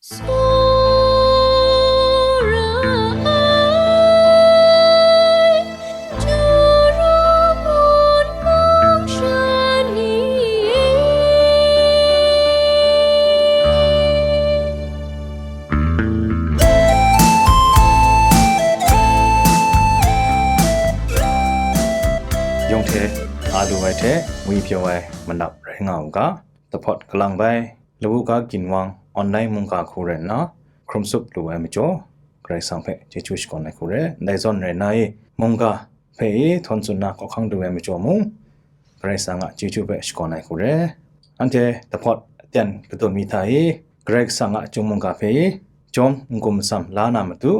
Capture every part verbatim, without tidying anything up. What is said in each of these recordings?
Tsawra ai, Jura mung mung sha ni e. Yawng hte a lu ai hte ngwi pyaw ai manap rai nga u ga, dahpawt kalang bai, lawu ga ginwang online mungga hku rai nna, hkrum tsup lu ai majaw, Karai Kasang hpe chyeju shakawn ai hku re. Ndai zawn rai nna e, mungga hpe e htawn tsun na hkawhkang du ai majaw mung, Karai Kasang a chyeju hpe shakawn ai hku re. Anhte dahpawt aten kadun mi hta e, Karai Kasang a chyum mungga hpe e, jawm n-gun masam la na matu,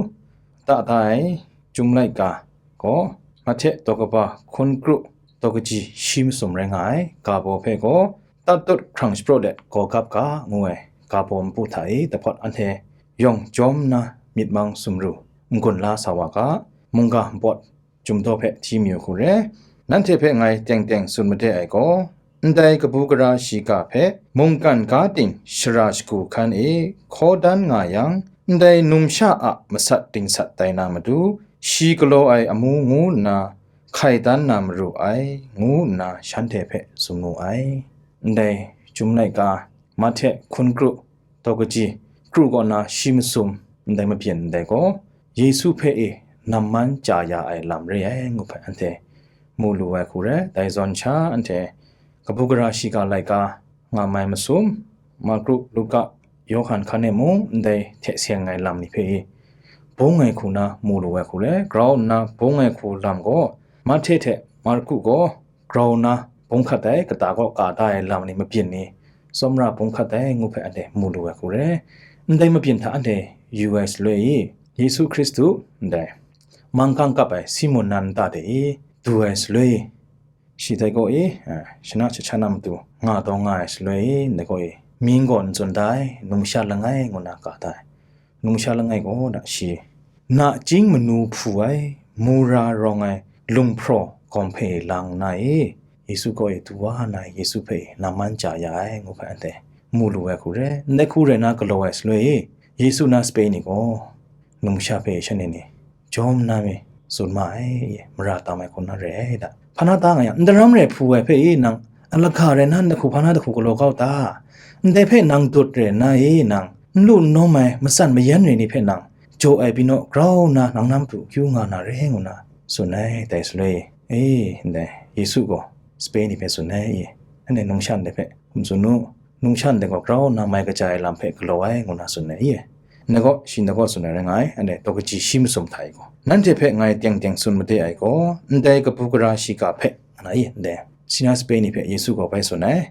ta da ai, Chyum laika gaw, Mahte daw kaba hkun kru daw kaji shi masum rai nga ai, ga baw hpe gaw, tat tut hkrang shapraw let gaw gap ga, ngu ai, ga baw npu hta e dahpawt anhte yawng jawm nna myit mang sumru n-gun la sa wa ga, mungga npawt Chyum daw hpe hti mayu hku re. Nanhte hpe ngai teng teng tsun made ai gaw, ndai kabu gara shiga hpe mungkan ga ting shara shagu hkan e hkaw dan nga yang, ndai numsha a masat dingsat tai na matu, shi galaw ai amu ngu nna hkai dan na maru ai, ngu nna shanhte hpe tsun mu ai. Ndai Chyum laika, Mahte hkun kru daw kaji kru kaw na shi masum ndai mabyin ndai gaw, Yesu hpe e namman chya ya ai lam re ai ngu hpe anhte mu lu ai hku re. Dai zawn sha anhte kabu gara shiga laika nga mai masum, Marku, Luka, Yawhan hkan e mung ndai hte seng ai lam ni hpe e bung ai hku na mu lu ai hku re. Grau nna bung ai hku lam gaw, Mahte hte Marku gaw grau nna bung hkat ai, kata kaw ka da ai lam ni mabyin ni, tsawmra bung hkat ai ngu hpe anhte mu lu ai hku re. Ndai mabyin hta anhte yu ai shaloi i, Yesu Hkristu, ndai manggang kap ai Simun na nta de i du ai shaloi, shi dai gaw i, eh, shana shahchan a matu nga taw nga ai shaloi i, ndai gaw i, mying gaw n tsun da ai, numsha langai ngu na ka da ai. Numsha langai gaw na shi, nachying manu hpu ai, mura rawng ai, lunghpraw gawm hpe lang nna e, Yesu kaw e du wa nna Yesu hpe namman chya ya ai ngu hpe anhte mu lu ai hku re. Ndai hku rai na galaw ai shaloi e, Yesu na sape ni gaw numsha hpe shanhte ni jawm nna mi tsun ma ai, mara tam ai hku na re ai da. Hpa na ta nga yang, ndaram rai hpu ai hpe e nang alaga rai nna, ndai hku hpa na dahku galaw kau ta? Ndai hpe nang dut rai nna e nang, n lu n nawm ai matsan mayan re ni hpe nang jaw ai pyi naw, grau nna nang na matu akyu nga na re ngu na tsun ai, dai shaloi e, ndai Yesu gaw sape ni hpe tsun ai, e, anhte numsha ndai hpe hkum tsun u, numsha ndai gaw grau nna mai kaja ai lam hpe galaw ai ngu na tsun ai, e, ndai gaw, shi ndai gaw tsun ai rai nga ai, anhte daw kaji shi masum hta e gaw, nanhte hpe ngai teng teng tsun made ai gaw, ndai kabu gara shiga hpe, nga na, e, ndai shi na sape ni hpe Yesu gaw bai tsun ai.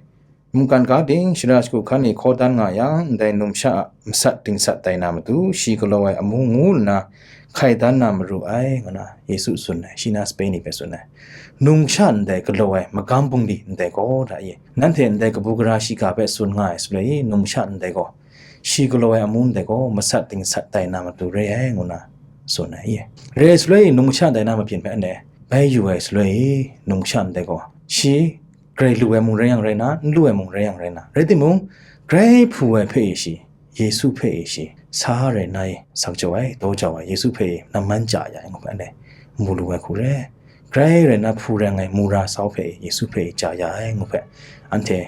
Mungkan ga ting shara shagu hkan e hkaw dan nga yang, ndai numsha a masat dingsat tai na matu, shi galaw ai amu ngu nna hkai dan na maru ai, ngu na Yesu tsun ai, shi na sape ni hpe tsun ai. Numsha ndai galaw ai magam bungli ndai gaw, da e, nanhte ndai kabu gara shiga hpe tsun nga ai shaloi i, numsha ndai gaw, shi galaw ai amu ndai gaw, masat dingsat tai na matu re ai, ngu na tsun ai, e. Re ai shaloi i, numsha ndai na mabyin hpe anhte bai yu ai shaloi i, numsha ndai gaw, shi grai lu ai mung rai yang rai na, n lu ai mung rai yang rai na, rai timung, grai hpu ai hpe e shi, Yesu hpe e shi, sa rai nna e, sak jau ai, daw jau ai, Yesu hpe e namman chya ya ai ngu hpe anhte mu lu ai hku re. Grai rai na hpu rai ngai mura sau hpe e, Yesu hpe e chya ya ai ngu hpe anhte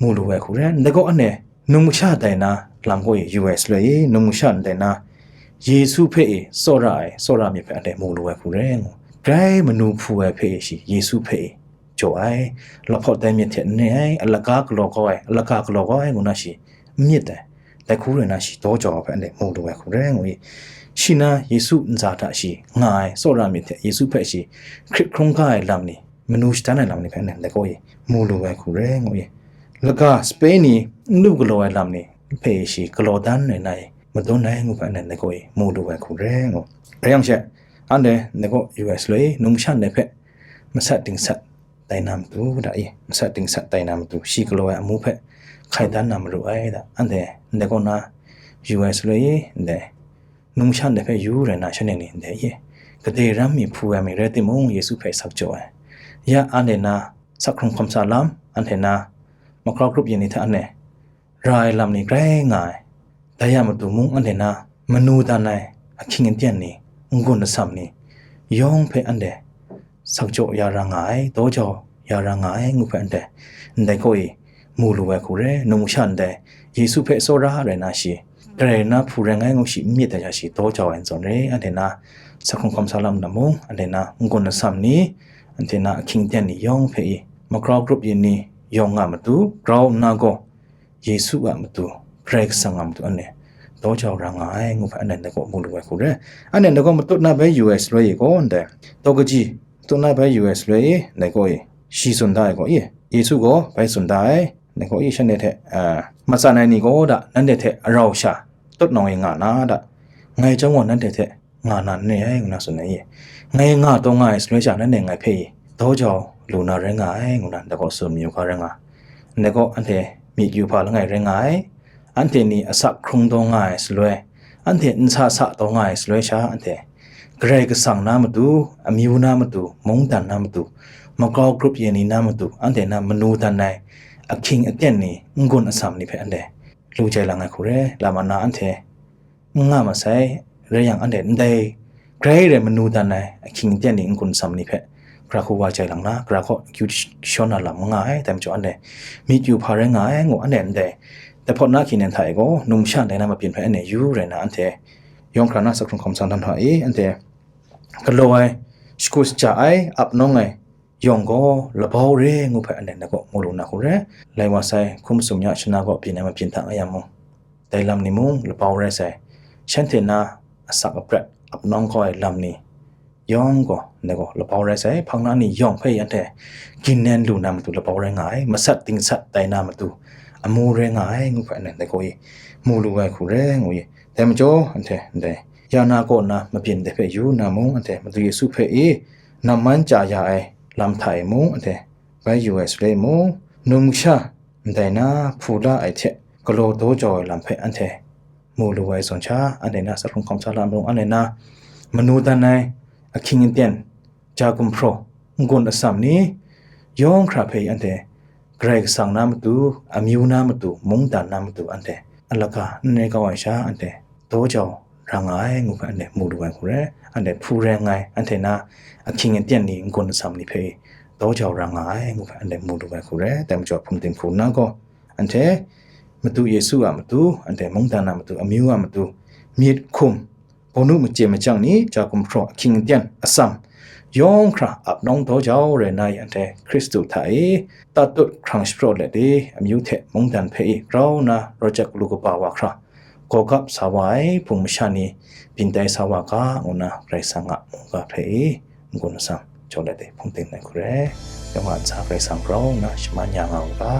mu lu ai hku re. Ndai gaw anhte numsha tai na lam gaw e yu ai shaloi i, numsha ndai na Yesu hpe e tsawra ai, tsawra myit hpe anhte mu lu ai hku re ngu. Grai manu hpu ai hpe e shi, Yesu hpe e jaw ai, lahpawt dai myit hte n re ai, alaga galaw kau ai, alaga galaw kau ai ngu na shi n myit ai, dai hku rai na shi daw jau ai hpe anhte mu lu ai hku re ngu i, shi na Yesu ntsa hta shi nga ai, tsawra myit hte Yesu hpe shi hkrit hkrung ga ai lam ni, manu shadan ai lam ni hpe anhte ndai gaw e mu lu ai hku re ngu i, laga sape ni n lu galaw ai lam ni hpe shi galaw dan ai na e madun ai ngu hpe anhte ndai gaw e mu lu ai hku re ngu. Rai yang she, anhte ndai gaw yu ai shaloi i, numsha ndai hpe masat dingsat tai na matu da e, masat dingsat tai na matu, shi galaw ai amu hpe hkai dan na maru ai da, anhte ndai gaw na yu ai shaloi i, ndai numsha ndai hpe yu rai na shanhte ni ndai e, gade ram mi hpu ai mi rai timung, Yesu hpe sak jaw ai. Ya anhte na sak hkrung hkawm sa lam, anhte na makau grup yin ni hta anhte ra ai lam ni grai nga ai. dai a matu mung anhte na manu dan ai ahkying aten ni, n-gun asam ni yawng hpe anhte sakjaw ya ra nga ai, daw jau ya ra nga ai ngu hpe anhte ndai kaw e mu lu ai hku re. Numsha ndai Yesu hpe tsawra rai na shi, Karai na hpu rai ngai ngu shi n myit ai sha shi daw jau ai n zawn re, anhte na sa hkrung hkam sa lam na mung, anhte na n-gun asam ni, anhte na ahkying aten ni yawng hpe i, magrau grup yin ni yawng nga matu, grau nna gaw, Yesu a matu, Karai Kasang a matu anhte daw jau ra nga ai ngu hpe anhte ndai kaw mu lu ai hku re. Anhte ndai kaw matut na bai yu ai shaloi e gaw ndai, taw kaji matut na bai yu ai shaloi e ndai kaw e shi tsun da ai gaw, i, Yesu gaw bai tsun da ai, ndai kaw e shanhte hte, a, matsan ai ni gaw da nanhte hte arau sha tut nawng e nga na da, ngai chyawm gaw nanhte hte nga na n re ai, ngu na tsun ai ye. Ngai nga taw nga ai shaloi sha, nanhte ngai hpe i daw jau lu na rai nga ai, ngu na ndai kaw tsun mayu ga rai nga. Ndai kaw anhte myit yu hpa langai rai nga ai, anhte ni asak hkrung taw nga ai shaloi, anhte nsa sa taw nga ai shaloi sha, anhte Karai Kasang na matu, amyu na matu, mungdan na matu, magrau grup yin ni na matu, anhte na manu dan ai ahkying aten ni, n-gun asam ni hpe anhte lu jai lang ai hku re. Lama na anhte n nga masai, rai yang, anhte ndai grai rai manu dan ai ahkying aten ni, n-gun asam ni hpe gara hku wa jai lang na, gara kaw akyu shawn na lam n nga ai. Dai majaw anhte myit yu hpa rai nga ai, ngu, anhte ndai dai hpawt na hkying nen hta e gaw, numsha ndai na mabyin hpe anhte yu rai na, anhte yawng hkra na sa hkrung hkam sa dan hta e, anhte galaw ai, shagu shaja ai, ap nawng ai yawng gaw labau re ngu hpe anhte ndai kaw mu lu na hku re. Lai wa sai, hkum sum ya shana kaw byin ai mabyin hta nga yang mung, dai lam ni mung labau rai sai, shanhte na asak aprat ap nawng kau ai lam ni yawng gaw ndai gaw labau rai sai, hpang na ni yawng hpe anhte gin nen lu na matu labau rai nga ai, masat dingsat tai na matu amu rai nga ai ngu hpe anhte ndai kaw e mu lu ai hku re, ngu i. Dai majaw, anhte ndai ya na kaw na mabyin dai hpe yu nna mung, anhte Madu Yesu hpe i namman chya ya ai lam hta e mung, anhte bai yu ai shaloi mung, numsha ndai na hpu la ai hte galaw daw jau ai lam hpe anhte mu lu ai zawn sha, anhte na sa hkrung hkam sa lam mung, anhte na manu dan ai ahkying aten, ja gumhpraw, n-gun asam ni yawng hkra hpe anhte Karai Kasang na matu, amyu na matu, mungdan na matu, anhte alaga n rai kau ai sha, anhte daw jau ra nga ai ngu hpe anhte mu lu ai hku re. Anhte hpu rai ngai, anhte na ahkying aten ni, n-gun asam ni hpe daw jau ra nga ai ngu hpe anhte mu lu ai hku re. Dai majaw hpung dinghku na gaw, anhte Madu Yesu a matu, anhte mungdan a matu, amyu a matu, myit hkum, bawnu machye machyang ni, ja gumhpraw, ahkying aten, asam yawng hkra ap nawng daw jau rai na i, anhte Hkristu hta e tatut hkrang shapraw let i, amyu hte mungdan hpe i grau nna rau jat galu kaba wa hkra, gawgap sa wa ai hpung masha ni byin tai sa wa ga, ngu nna Karai Kasang a mungga hpe i n-gun asam jaw let ai hpung ting ai hku re. Yawng a ntsa Karai Kasang grau nna shaman ya nga u ga.